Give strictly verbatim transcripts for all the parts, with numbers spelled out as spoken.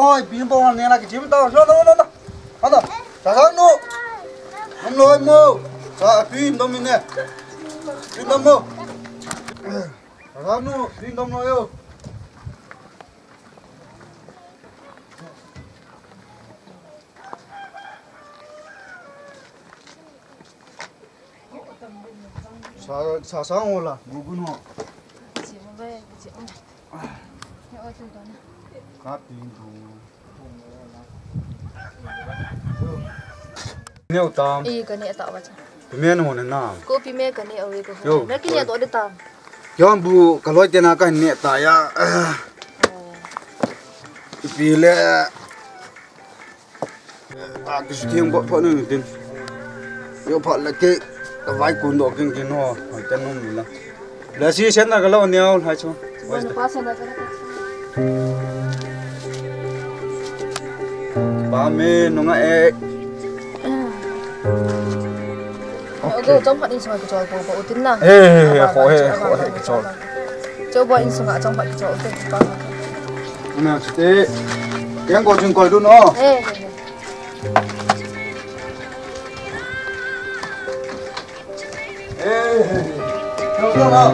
Oi, pin bong ne la ki jim ta. No, no, no, no. Ano, sa sa no. Am loi mo. Sa pin dom ne. Pin dom mo. Sa sa no, pin dom no yo. Sa, sa, sa ngo la, bu gu no. Ka tin tu. Neo tam. I ka ne ta wa cha. Pi me no ne na. Ko pi me ka ne awe ko. Yo. Me ki ne to de tam. Yo bu ka loi te na ka ne ta ya. Pi le. A, ki su thiang bot pho nu tin. Yo pha la ke, ka vai kun do king king ho, hoi ten num ni la. La si sen na ka lo neo, hai chu. Ba me nunga e. Ogo, chom phat in sunga kichol po po utin na. Eh, eh, eh, kho he, kho he, kichol. Cho bo in sunga chom phat kichol utin pa. Ana chite. Yang ko jing ko du no. Eh, eh, eh. Eh, eh, eh. Yo, yo, yo.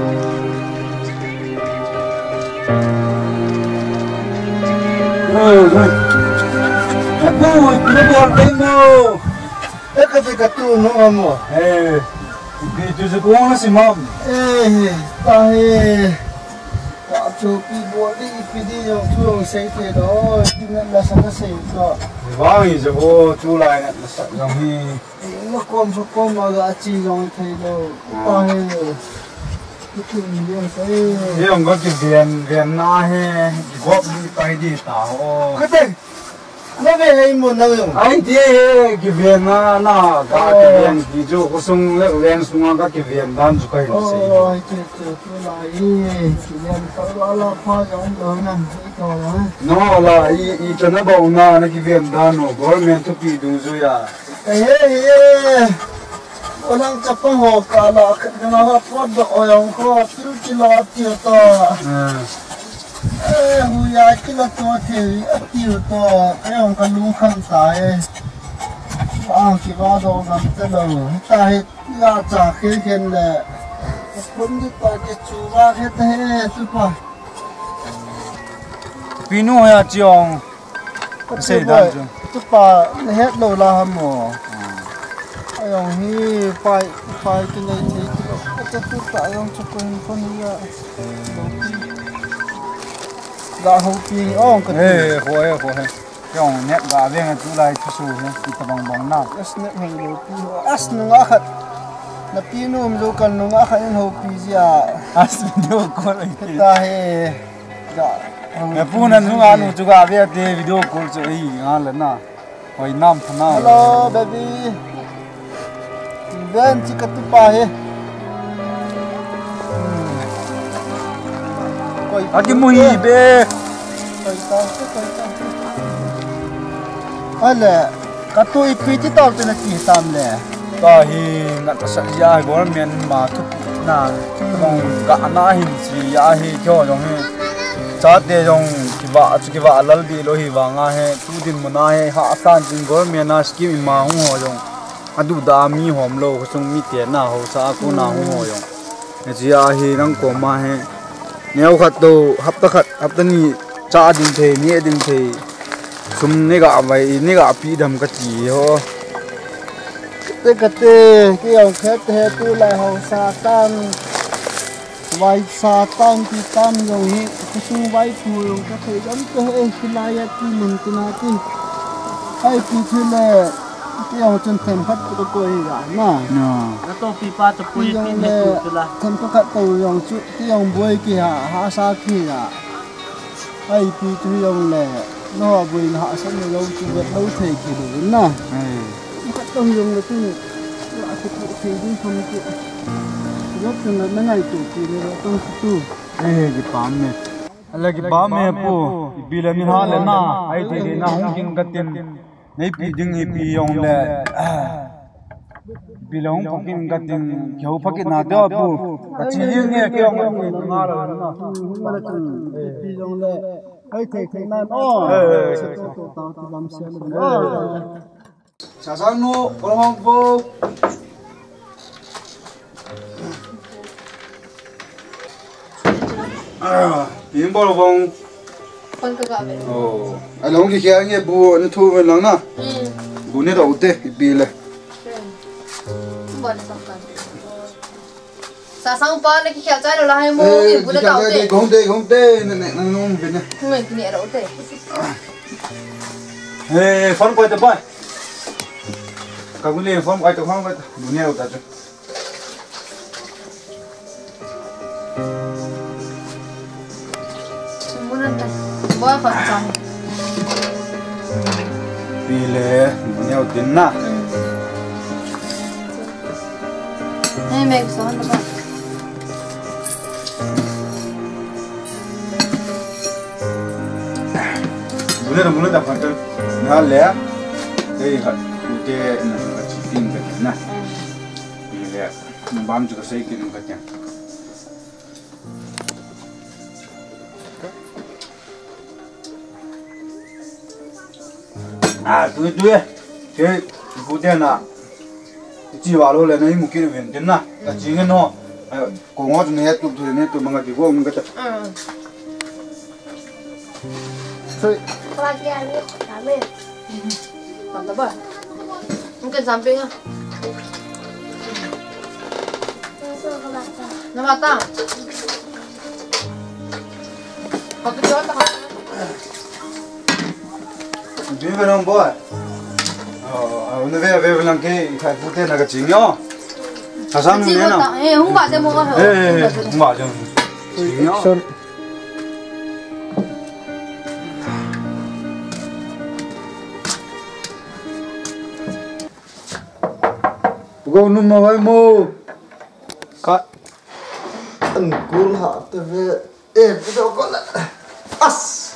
Eh, eh. Apo, pina bol mo. Eka te ka tu no amo. Eh, di tu se ko na si mam. Eh, ta he. Ka chu pi bol di pi di jong chu jong sei te do. Di na la sa na sei do. Vang i je bo chu lai na sa jong hi. Ni ma kom sa kom ma ga chi jong thei lo. Ta he. Ni jong ka kiven, ven na he, kigop di pai di ta ho. Kate, na ve hei mo na ve mo. Ai ti he, kiven na, na, ka kiven di jo, ko sung le, ven sung ka kiven dan ju kai se. Oh, ai ti ti ti la i, kiven ta la la pa jong do na, i to la. No la, i, i chana ba na, na kiven dan no, government to pi du ju ya. He, he. Olang chapang ho kala, khat kana ho pot do oyang ho, pil kilo tiu to. Eh, huya kilo to thei, atiu to, ayang kalung kham ta e. Ang kiva do gam ta lo, ta he, ya cha khe khen le. Kun di ta ke chu va khe ta he, tu pa. Pinu ya chiong. Ka sei dan chu. Chupa, na het lo la ham mo. Ayong hi, pai, pai ki nei thei ki lo. Ka chu ta ayong chu ko hin phone ya. Ga ho pi ong ka. Eh, ho he, ho he. Yong net ga ve nga chu lai chu su he. Ki ta bang bang na. As net hei lo pi ho. As nunga khat. Na pi nu um zo kan nunga khat in ho pi zia. As video call ai. Ta he. Ga. Me pu na nunga nu chu ga ve te video call chu ei nga la na. Hoi nam pha na. Hello, baby. Ven chi ka tu pa he. Koi. Aki mu hi be. Koi ta, koi ta. Ale, ka tu ipi ti tol te na ti tam le. Ka hi na ka sa ya government ma thu na. Mong ga na hin chi ya hi kyo jong hi. Chate jong kiva, chu kiva lal di lo hi vanga he, tu dinmun a he, hahsa in tin government a scheme ima hung ho jong, aduhda a mi hom lou, khosung mite na haosa a kona hung ho jong. Hiche a hi nang koma hi, neo khat to, hapta khat, hapta ni, cha ding thei, neh ding thei, sum nei ga vai, nei ga pe dem kati ho. Kate, kate, kei jong khat he tulai haosa tang. Vaisa tang ti tam jong hi, khosung vaipo jong ka thei jam te he, hilai a ti mun tina ti. Hai pi thei le, ti jong chun themkhat ka koi hi ga na. Na. Na to pi pa to pui pi ne tu tu la. Themkhat to jong chu, ti jong boi ki ha, hahsa ki ha. Hai pi tu jong le, no boi na hahsa ne lo chu vet lo thei ki lo na. Hai. Ka tong jong le tu ne, la tu ku thei ding kham ki. Jok tu na, na ngai tu ki ne lo tong tu. Eh, kipah me. Ala kipah me pu. Ipi le ni ha le na. Ai ti le na hung king ka tin. Nei pe ding ipi jong le. Ipi le hung pha king ka tin. Kihou pha kit na te pu. Ka chi ding nge kei jong le. Hung ma le tu. Ipi jong le. Hei, thei, thei nan. Oh. Eh, eh, eh, eh. Sa to to ta ti lam sia le. Eh. Oh. Sasang nu, bol hong po. Ah, pin bol hong. Kon ka ga ve. Oh. Along ki kya nge bu ni thu ve lang na. Hmm. Bu ni da u te, ipi le. Hmm. Bu ni sam kan. Sasang pa na kikhel chai lou la hai mo, eh, bu na kikhel tau chai te. Te, gong te, gong te, na, na, na, nung bin na. Nung bin ni ro te. Eh, phone koi ta pai. Ka bu le phone koi ta, phone koi ta. Bu ne ro ta chu. Sumbunan ta. Boy, khat chang. Pi le, bu neo din na. Mm. Hey, Meg, so han ba. Bu ne, bu ne ta khat na le. Hey, khat. Bu te na khat ching ka na. Mm. Pi le, na bam chu ka sei kin ka tiang. Ah, tui, tui. Ke, bu te na. Chi wa lo le na i mu ki ven tin na. Ka chi nge no. Ai, ko ngo tu ne tu tu ne tu manga ki ko nge ta. Ah. Soi. Kala ke ani, kame. Mata ba? Mungkin samping ah. Na mata. Pati jawat tak. Dui berang boy. Oh, oh, na ve ve lang ke, ikai pute na ka ching yo. Sasang ne na. Eh, hung ba de mo ka. Eh, eh, eh, hung ba de mo. Ching yo. Action. Go num ma vai mo. Ka. An kul ha te ve. Eh, video call. As.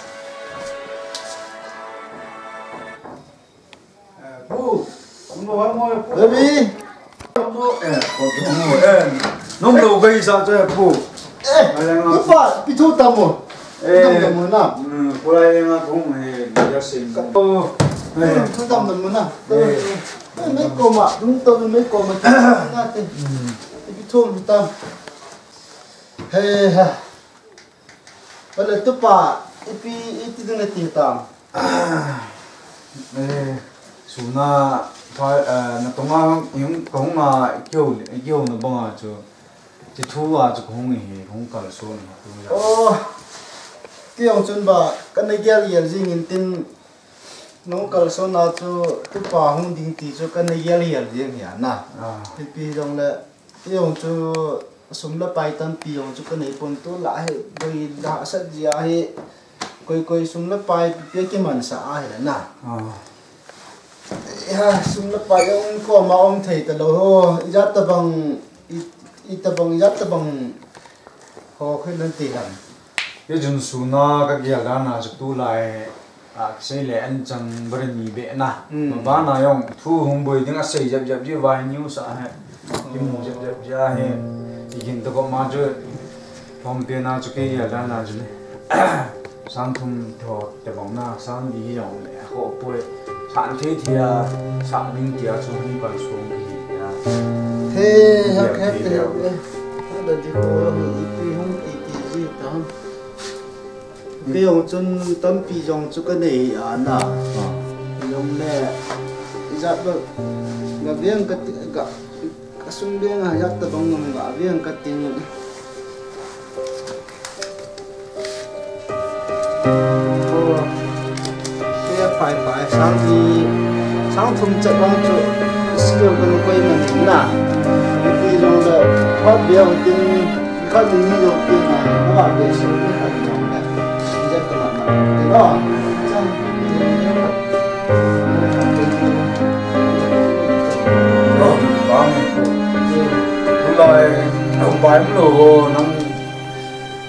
Eh, pu. Pu, pu. Baby. Pu, eh, pu, pu, eh. Nung lo kai sa che, pu. Eh, ai, ang, ipa, pi thu tam mo. Eh. Tam tam mo na. Hmm, pu lai nga kong, eh, ya sin. Oh. Eh. Thu tam tam mo na. Eh. Eh, me ko ma, nung to me ko ma. Na te. Hmm. Pi thu tam. He ha. Ole tupa, ipi, iti ding ati tam. Eh, suna, pa, eh, na tonga hung, kahung a, kio, kio na banga chu. Chi thu a chu kahung hi, hung kalson hi. Oh, kei jong chun ba, kana gel gel jing in tin, nung kalson a chu, tupa hung ding ti chu, kana gel gel jing hi a na. Ah. Ipi jong le, Kei jong chu sum le pai tampi jong chu kanei pon, tulai hi boi la sat jia hi koi koi sum le pai pi pi kimansah ahi le na. Ah. Ya, sum le pai jong koma um thei talou ho, ijat tabang, i, i tabang, ijat tabang ho koi nan ti lam. Kei jong suna kagel dan a chu tulai, a, kisei le anchang bar ni be na. Hmm. Mabana jong thu hung boi ding asei jep jep ji vai news a he. Kimu jep jep ji a he. Igin to ko ma chu. Pom pe na chu kei gel dan a chu le. Sang thum tho te bang na, sang di jong le. Ho poi. Sang thei thei a, sang ning tia chu hung kalson hi tia. He, ha, he, he, he. Ha da di ko, ipi hung ti ti ji ta. Kei jong chun tampi jong chu kanei a na. Ah. Jong le, ijat ba, ga veng kati, ga, kasung veng a ijat tabang jong ga veng kati. Oh. Kei a phai phai sang ni, sang thum chet bang chu skill kan koi man na. Ti jong le, hot veng tin, Khat ni ni jong tin, ah, na ba be su ni khat ni jong le. Ni jat ka ma ma. Te lo. Chang. Oh, bang. Tulai, upai mlo ho nang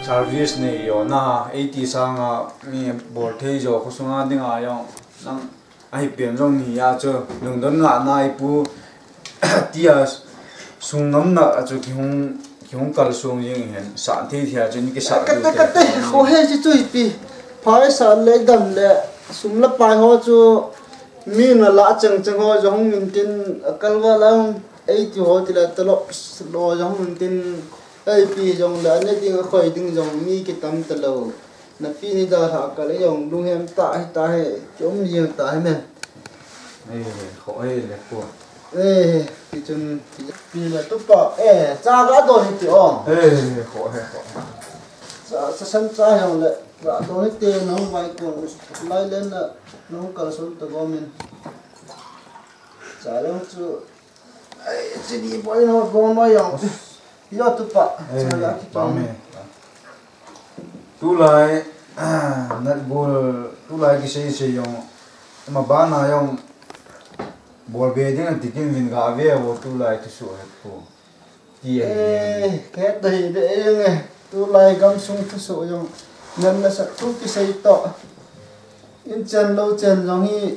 service nei jo na, eighty sanga mi bol thei jo, khosung a ding a jong nang Ahi pen jong ni a chu, lungdon ngahna ipu, tia sung ngam na a chu kihung, kihung kalsong jing hen, sa thei thei a chu ni kisa kate, kate, kho he chi chu ipi. Phaisa le gam le sum le pai ho chu mi na la chang chang ho jong hung min tin, a kalva la hung ei ti ho ti le talop lo jong hung min tin, ei pi jong le ane ding a khoi ding jong mi kitam ta lo. Na pi ni da ha ka le jong lunghem ta hi ta he, ki um jing ta he men. Ei, kho ei le ko. Ei, ti chun pi le tu pa, eh, cha ga do ni ti o. Ei, kho he, kho he. Sa, sa san cha jong le, ga do ni te nong vai ko, lai len na, nong kal son ta go min. Cha jong chu, ai, chi di boy no go no jong. Yo tu pa, Eh, cha ga ki pa pa me. Tulai, ah, nat bol, tulai kisei sei jong, ma bana jong, bol be ding an tikin min ga ve vo tulai tu su he ko. Ti e. Eh, ke to hi de e nge. Tulai gam sung tu su jong, nan na sa tu kisei to. In chen lo chen jong hi,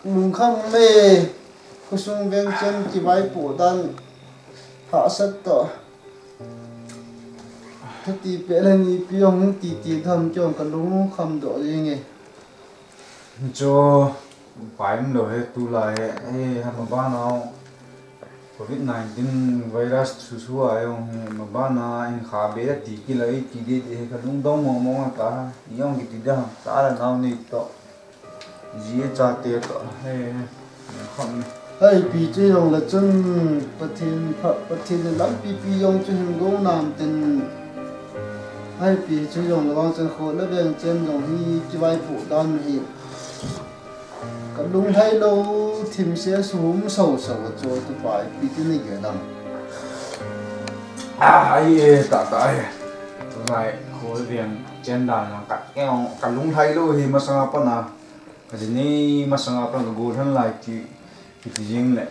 Lungkham me, khosung veng chen kivaipoh dan hahsat toh. Hiti peh le nipi jong hung titi tham keiho ka lungkham doh jeng e. Chu, pai um lou he tulai he, he, hama bana o. Covid nineteen virus chu chu a jong hi, ma bana in kha be ti kila i ti di di he ka lungdong mong mong a ta, i jong kiti da, ta la nau ni toh. Ji chate toh, he, he, kham. Hai pi chu jong la chun, Pathen pha, Pathen le lampi pi jong chu hin go nam tin. Hai pi chu jong la vang chun kho le veng chen jong hi kivaipoh dan hi. Ka lunglhai lou, thim se sum sau sau a chu tu pai pi ti ni ge dam. Ah, ai e, ta, ta, ai. Tulai, kho le veng chen dan lang ka, ka lunglhai lou hi masanga pat na. Ka ji ni masanga pat na ka gol han lai ti, ti jing le.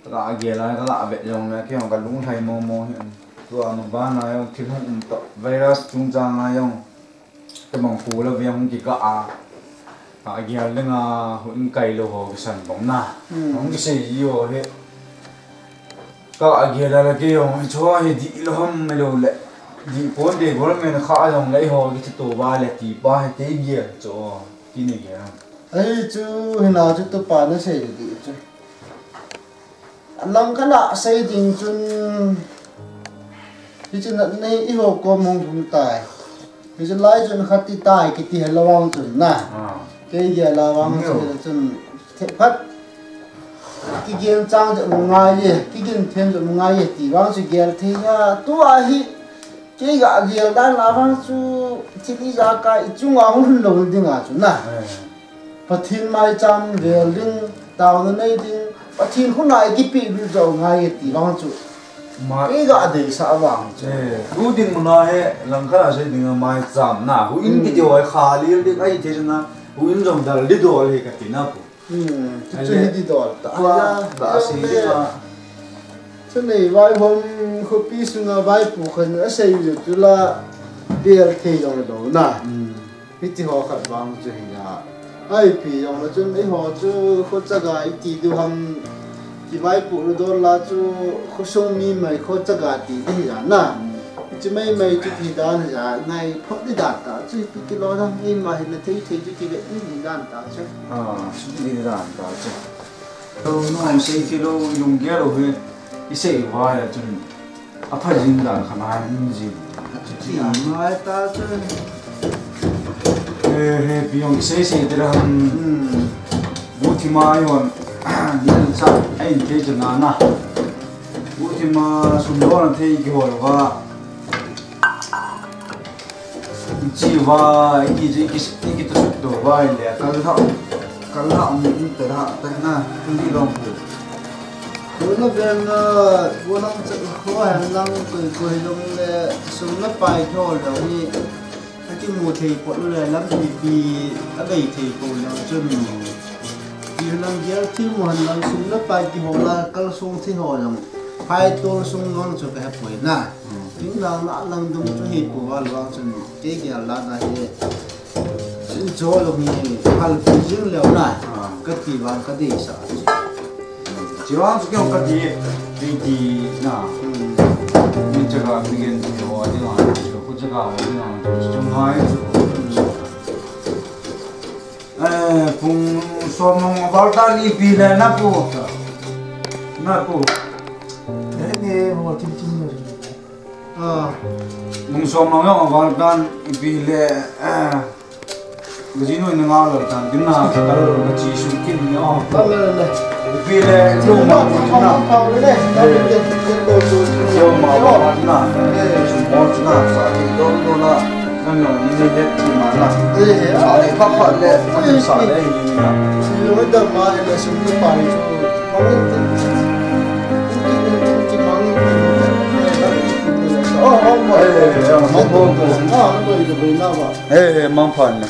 Ka gel lai, ka la vet jong le, kei jong ka lunglhai mo mo hi. Tua ma bana jong thil hung um toh, virus chungchang a jong. Ka bang pu la veng hung kikah a. A gel ding a, hu in kai lou ho kisan bang na. Hmm. Hung kisei ji ho hi. Ka a gel la la kei jong, hi chua hi di lou ham me lou le. Di pon de government kha jong le ho ki to ba le ti pa hi kei gel chu. Ti ni gel. Ai chu hi na chu tu pa na sei di chu. Lang kana sei ding chun, hi chun nei i ho ko mong hung tai. Hi chun lai chun khat ti tai kiti he la vang chun na. Ah. Kei gel la vang Nyo. Chun, chun the phat. Ki gel chang chu ngai ye, ki gel them chu ngai ye ti vang chu gel thei ya. Tu a hi, kei ga gel dan la vang chu, thil i ja ka i chunga hun lou ding a chu na. Eh. Pathen maicham vel ding, taona nei ding, Pathen khut a i kipe lut jou ngai e ti vang chu. Ma- Kei ga deisah vang chu. Eh, tu dinmun a hi, lang khat a sei ding a maicham na, huin Hmm. kiti ho kha lil ding, ahi thei na, huin jong dal di dol hi ka ti na pu. Hmm, chu Ai chu le. hi di dol ta. Tua, Ai la, ta a sei le. ding a. Chu nei vaihom khopi sunga vaipo khat in a sei u chu la bel thei jong lou na. Hmm. Hiti ho khat vang chu hi a. Ai pi jong la chun eiho chu khochaga i ti diu ham, kivaipoh lou dol la chu khosung mi mai khochaga ti di hi a na. Chu mai mai chu ti dan hi a, ngai phot di dan ta chu pi kilo dang i ma hi na thei thei chu ti ve di dan ta chu. Ah, di dan ta chu. Lou, no, sei kilo, lunggel lou hi, i sei uva ya chun. A pha jing dan kha nai, um jing. Ti ngai ta chu. He, he, pi jong sei sei tira ham. Hmm. Bu thima i hon. Ni sa, ai in te chu na na. Bu thima sum lo na thei kihol uva. Chi uva, i ki, i ki, i ki tu suk tu uva, i le, kal ha, kal ha, um, um, te ha, te na, tu ni long pu. Tuna veng na, bu lang cha, ko han lang, koi, koi long le, sum le pai tho long ni, a ki mu thei po le, lam pi pi, a bei thei po long chun. Ti lang gel thi mu han lang, sum le pai ki ho la, kal sung thi ho long, pai tol sung long chu ka he poi na. King lang na lang dum chu hi pu va luang chun kei gel la na hi. Chin cho lo hi hal pi jing leo na. Ah. Ka ti vang ka deisah. Chi vang chu kei ka ti, ti ti na. Hmm. Min chaga mi gen ti ho, ti vang chu ku chaga ho, ti vang chu ngai chu. Eh, pung som nung aval tan ipi le na pu. Na pu. Eh, ni mo tin tin ni. Ah. Pung som nung aval tan ipi le, eh, Gajinu na nga lo tan, din na ka lo na chi su kin ni o. Ipi le, lo ma na. Lo ma na. Su mo na, sa ti do do na. Nang nang ni ni het ti ma na. Sa ti pa pa le, sa le ni na. Lo da ma le su ni pa ni. Oh, oh, oh. Eh, eh, eh, mang phan na.